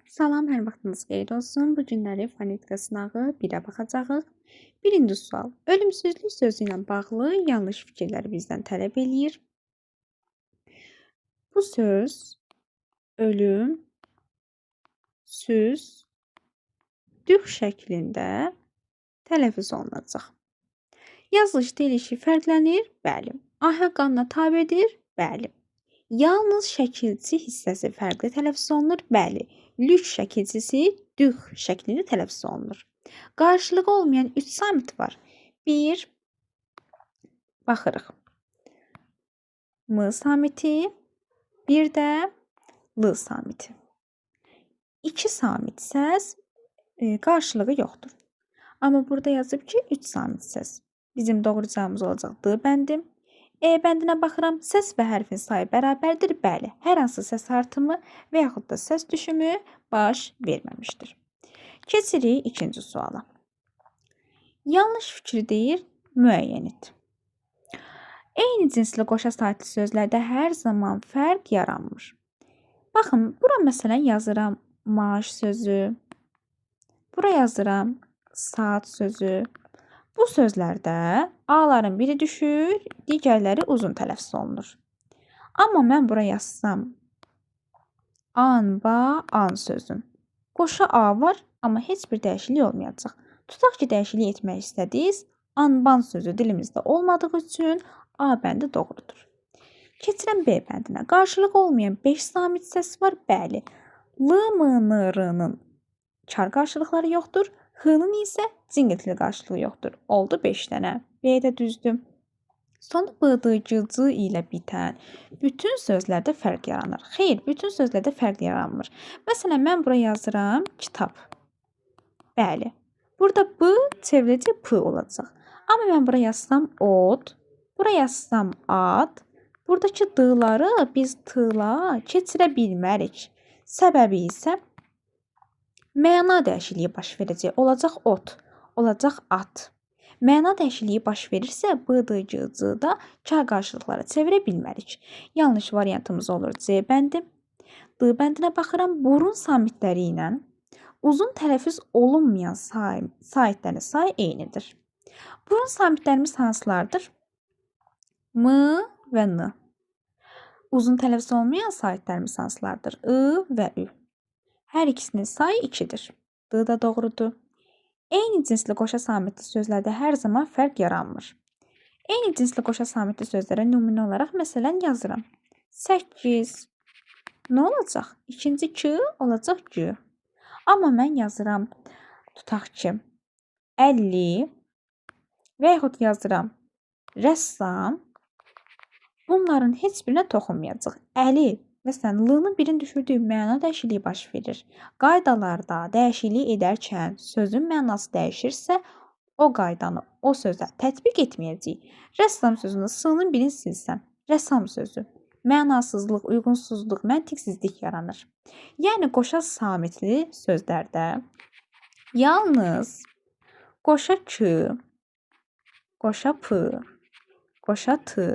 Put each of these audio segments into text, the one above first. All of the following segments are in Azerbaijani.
Salam, hər vaxtınız xeyir olsun. Bu günləri fonetika sınağı 1-ə baxacağıq. Birinci sual. Ölümsüzlük sözü ilə bağlı yanlış fikirləri bizdən tələb eləyir. Bu söz ölüm, süz, düh şəklində tələffüz olunacaq. Yazılış deyilişi fərqlənir? Bəli. Ahəng qanuna tabedir? Bəli. Yalnız şəkilçi hissəsi fərqli tələffüz olunur? Bəli. Lük şəkilçisi düh şəklində tələffüz olunur. Qarşılığı olmayan 3 samit var. 1, baxırıq. M samiti, bir də L samiti. 2 samit səs qarşılığı yoxdur. Amma burada yazıb ki, 3 samit səs. Bizim doğru cavabımız olacaq D bəndi. E bəndinə baxıram. Səs və hərfin sayı bərabərdir. Bəli, hər hansı səs artımı və yaxud da səs düşümü baş verməmişdir. Keçirik ikinci suala. Yanlış fikri deyir, müəyyən et. Eyni cinsli qoşa saitli sözlərdə hər zaman fərq yaranmır. Baxın, bura məsələn yazıram maaş sözü, bura yazıram saat sözü. Bu sözlərdə A-ların biri düşür, digərləri uzun tələffüz olunur. Amma mən bura yazsam an, ba, an sözün. Qoşa A var, amma heç bir dəyişiklik olmayacaq. Tutaq ki, dəyişiklik etmək istədiniz, anban sözü dilimizdə olmadığı üçün A bəndi doğrudur. Keçirəm B bəndinə. Qarşılığı olmayan 5 samit səs var. Bəli. L, M, N, R-nın kar qarşılıqları yoxdur. H-nın isə cingiltili qarşılığı yoxdur. Oldu 5 dənə. B də düzdür. Sonu B, D, G, C ilə bitən bütün sözlərdə fərq yaranır. Xeyr, bütün sözlərdə fərq yaranmır. Məsələn, mən bura yazıram kitab. Bəli. Burada B çevriləcək P olacaq. Amma mən bura yazsam od, bura yazsam ad, buradakı D-ları biz T-la keçirə bilmərik. Səbəbi isə məna dəyişikliyi baş verəcək. Olacaq ot, olacaq at. Məna dəyişikliyi baş verirsə, B, D, G, C-da kar qarşılıqlara çevirə bilmərik. Yanlış variantımız olur C bəndi. D bəndinə baxıram. Burun samitləri ilə uzun tələffüz olunmayan saitlərin sayı eynidir. Burun samitlərimiz hansılardır? M və N. Uzun tələffüz olmayan saitlərimiz hansılardır? I və Ü. Hər ikisinin sayı 2-dir. D da doğrudur. Eyni cinsli qoşa samitli sözlərdə hər zaman fərq yaranmır. Eyni cinsli qoşa samitli sözlərə nümunə olaraq məsələn yazıram. 8. Nə olacaq? İkinci K olacaq G. Amma mən yazıram, tutaq ki, 50 və yaxud yazıram rəssam. Bunların heç birinə toxunmayacaq. Əli, məsələn, L-nın birini düşürdüyü məna dəyişikliyi baş verir. Qaydalarda dəyişiklik edərkən sözün mənası dəyişirsə, o qaydanı o sözə tətbiq etməyəcəyik. Rəssam sözünü S-nın birini silsəm, rəssam sözü mənasızlıq, uyğunsuzluq, məntiqsizlik yaranır. Yəni qoşa samitli sözlərdə yalnız qoşa K, qoşa P, qoşa T,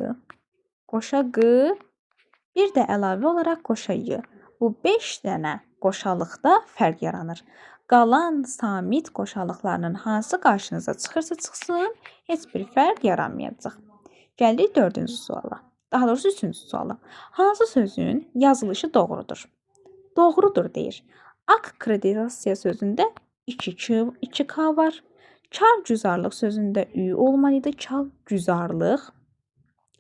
qoşa Q, bir də əlavə olaraq qoşa Y. Bu 5 dənə qoşalıqda fərq yaranır. Qalan samit qoşalıqlarının hansı qarşınıza çıxırsa çıxsın, heç bir fərq yaranmayacaq. Gəlirik dördüncü suala. Daha doğrusu üçüncü suala. Hansı sözün yazılışı doğrudur? Doğrudur deyir. Akkreditasiya sözündə 2K, 2K var. Kargüzarlıq sözündə Ü olmalıydı. Kargüzarlıq.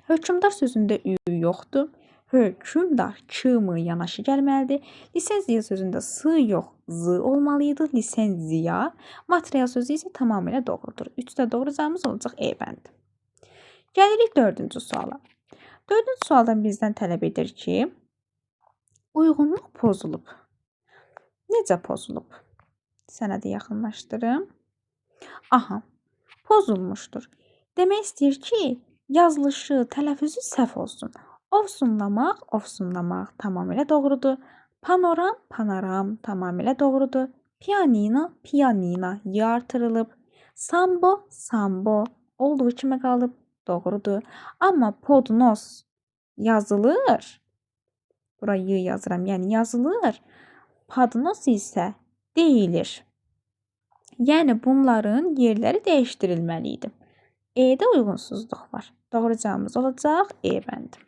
Hökmdar sözündə Ü yoxdur. Hökmdar K m yanaşı gəlməlidir. Lisenziya sözündə S yox, Z olmalıydı. Lisenziya. Material sözü isə tamamilə doğrudur. 3 də doğru cavabımız olacaq E bəndi. Gəlirik dördüncü suala. Dördüncü sualdan bizdən tələb edir ki, uyğunluq pozulub. Necə pozulub? Sənədi yaxınlaşdırım. Aha, pozulmuşdur. Demək istəyir ki, yazılışı, tələffüzü səhv olsun. Ovsunlamaq, ovsunlamaq tamamilə doğrudur. Panoram, panoram tamamilə doğrudur. Pianino, pianino y artırılıb. Sambo, sambo olduğu kimi qalıb. Doğrudur. Amma podnos yazılır. Bura y yazıram, yəni yazılır. Padnos isə deyilir. Yəni bunların yerləri dəyişdirilməli idi. E-də uyğunsuzluq var. Doğru cavabımız olacaq E bəndi.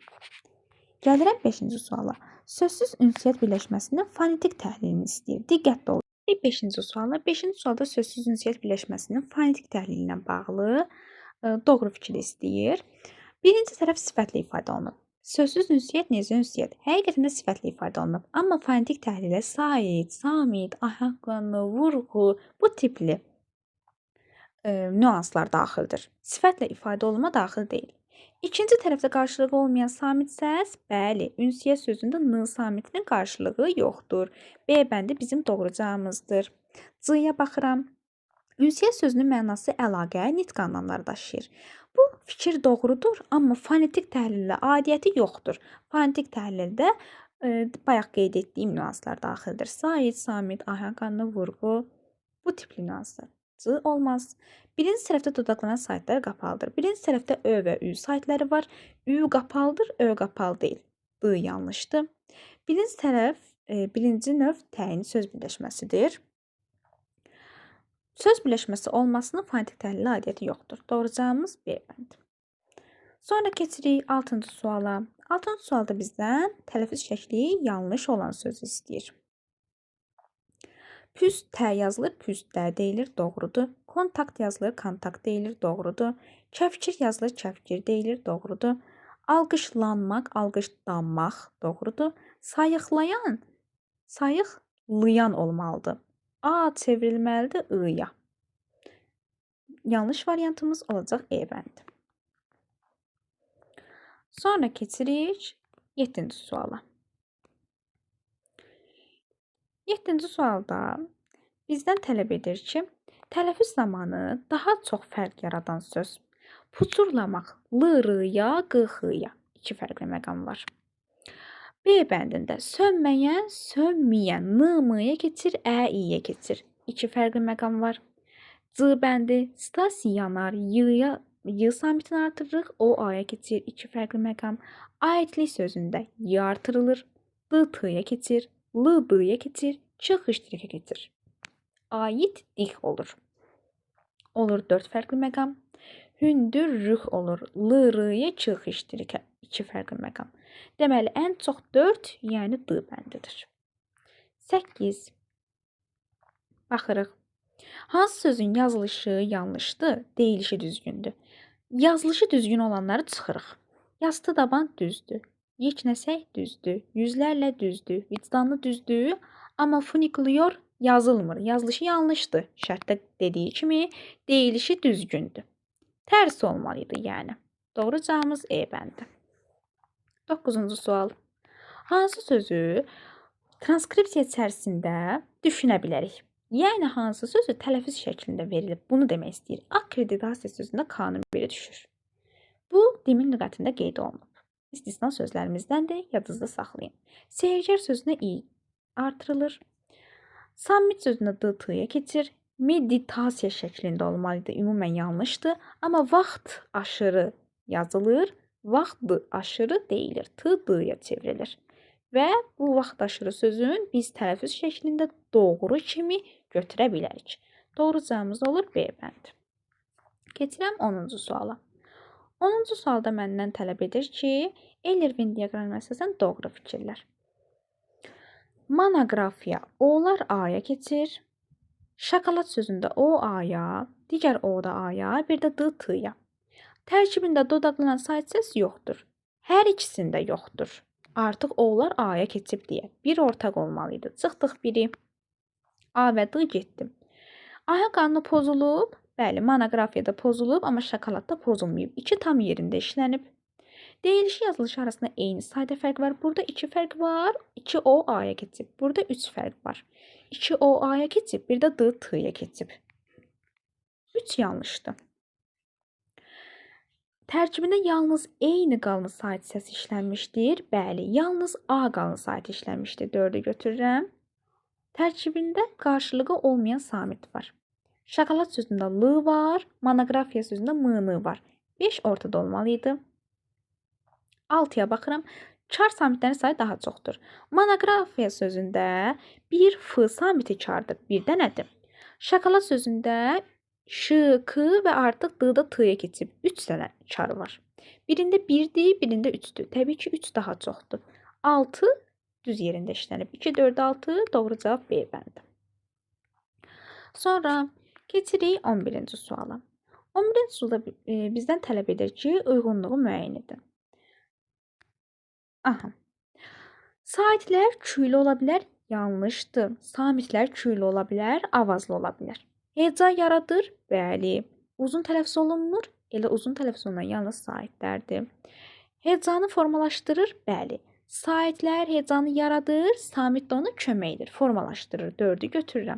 Gəlirəm 5-ci suala. Sözsüz ünsiyyət birləşməsinin fonetik təhlilini istəyir. Diqqətli olun. 5-ci suala. 5-ci sualda sözsüz ünsiyyət birləşməsinin fonetik təhlili ilə bağlı doğru fikir istəyir. Birinci tərəf sifətlə ifadə olunub. Sözsüz ünsiyyət necə ünsiyyət? Həqiqətən də sifətlə ifadə olunub. Amma fonetik təhlilə sait, samit, ahəngqanlı, vurğu bu tipli nüanslar daxildir. Sifətlə ifadə olunma daxil deyil. İkinci tərəfdə qarşılığı olmayan samit səs, bəli, ünsiyyət sözündə n samitinin qarşılığı yoxdur. B bəndi bizim doğru cavabımızdır. C-yə baxıram. Ünsiyyət sözünün mənası əlaqə, nitq anlamları daşıyır. Bu fikir doğrudur, amma fonetik təhlillə aidiyyəti yoxdur. Fonetik təhlildə bayaq qeyd etdiyim nüanslar daxildir. Sait, samit, ahəngqanlı, vurğu, bu tipli nüanslar. C olmaz. Birinci tərəfdə dodaqlanan saitlər qapalıdır. Birinci tərəfdə Ö və Ü saitləri var. Ü qapalıdır, Ö qapalı deyil. D yanlışdır. Birinci tərəf birinci növ təyin söz birləşməsidir. Söz birləşməsi olmasının fonetik təhlilə aidiyyəti yoxdur. Doğru cavabımız B bəndi. Sonra keçirik 6-cı suala. 6-cı sualda bizdən tələffüz şəkli yanlış olan sözü istəyir. Püs T yazılır, püs D deyilir, doğrudur. Kontakt yazılır, kontakt deyilir, doğrudur. Kəvkir yazılır, kəvkir deyilir, doğrudur. Alqışlanmaq, alqışlanmaq, doğrudur. Sayıqlayan, sayıqlayan olmalıdır. A çevrilməlidir I-ya. Yanlış variantımız olacaq E bəndi. Sonra keçirik 7-ci suala. 7-ci sualda bizdən tələb edir ki, tələffüz zamanı daha çox fərq yaradan söz. Puçurlamaq, L, R-ya, Q, X-ya. İki fərqli məqam var. B bəndində sönməyən, sönməyən, N, M-yə keçir, Ə, İ-yə keçir. İki fərqli məqam var. C bəndi stasi yanar, Y-ya, Y samitini artırırıq, O, A-ya keçir. İki fərqli məqam. Aidlik sözündə Y artırılır, D, T-yə keçir, L, D-yə keçir, Ç, X-yə keçir. Aid dik olur. Olur 4 fərqli məqam. Hündür rüx olur. L, R-yə, Ç, X-yə 2 fərqli məqam. Deməli, ən çox 4, yəni D bəndidir. 8. Baxırıq. Hansı sözün yazılışı yanlışdır, deyilişi düzgündür? Yazılışı düzgün olanları çıxırıq. Yastı daban düzdür. Yeknəsək düzdür, yüzlərlə düzdür, vicdanlı düzdür, amma funikulyor yazılmır. Yazılışı yanlışdır. Şərtdə dediyi kimi deyilişi düzgündür. Tərsi olmalıydı yəni. Doğru cavabımız E bəndi. 9-cu sual. Hansı sözü transkripsiya içərisində düşünə bilərik? Yəni hansı sözü tələffüz şəklində verilib? Bunu demək istəyir. Akkreditasiya sözündə K-nın biri düşür. Bu demin lüğətində qeyd olunub. İstisna sözlərimizdəndir, yadınızda saxlayın. Sehrgər sözünə i artırılır. Sammit sözündə D T-yə keçir. Meditasiya şəklində olmalıydı. Ümumən yanlışdır. Amma vaxt aşırı yazılır. Vaxt aşırı deyilir. T D-yə çevrilir. Və bu vaxt aşırı sözün biz tələffüz şəklində doğru kimi götürə bilərik. Doğru cavabımız olur B bəndi. Keçirəm 10-cu suala. 10-cu sualda məndən tələb edir ki, Euler-Venn diaqramına əsasən doğru fikirlər. Monoqrafiya O-lar A-ya keçir. Şokolad sözündə O A-ya, digər O da A-ya, bir də D T-ya. Tərkibində dodaqlanan sait səs yoxdur. Hər ikisində yoxdur. Artıq O-lar A-ya keçib deyə. Bir ortaq olmalıydı. Çıxdıq biri. A və D getdi. Ahəng qanunu pozulub. Bəli, monoqrafiyada pozulub, amma şokoladda pozulmayıb. İki tam yerində işlənib. Deyilişi yazılışı arasında eyni sayda fərq var. Burada 2 fərq var. 2 O A-ya keçib. Burada 3 fərq var. 2 O A-ya keçib, bir də D T-ya keçib. 3 yanlışdır. Tərkibində yalnız eyni qalın sait səs işlənmişdir. Bəli, yalnız A qalın sait işlənmişdir. 4-ü götürürəm. Tərkibində qarşılığı olmayan samit var. Şokolad sözündə L var, monoqrafiya sözündə M, N var. 5 ortada olmalıydı. 6-ya baxıram. Kar samitlərin sayı daha çoxdur. Monoqrafiya sözündə bir F samiti kardır, bir dənədir. Şokolad sözündə Ş, K və artıq D-da T-yə keçib. 3 dənə kar var. Birində 1-dir, birində 3-dür. Təbii ki, 3 daha çoxdur. 6 düz yerində işlənib. 2, 4, 6 doğru cavab B bəndi. Sonra keçirik 11-ci suala. 11-ci sualda bizdən tələb edir ki, uyğunluğu müəyyən edin. Aha. Saitlər küylü ola bilər, yanlışdır. Samitlər küylü ola bilər, avazlı ola bilər. Heca yaradır, bəli. Uzun tələffüz olunmur, elə uzun tələffüz olunan yalnız saitlərdir. Hecanı formalaşdırır, bəli. Saitlər hecanı yaradır, samit də onu kömək edir, formalaşdırır. 4-ü götürürəm.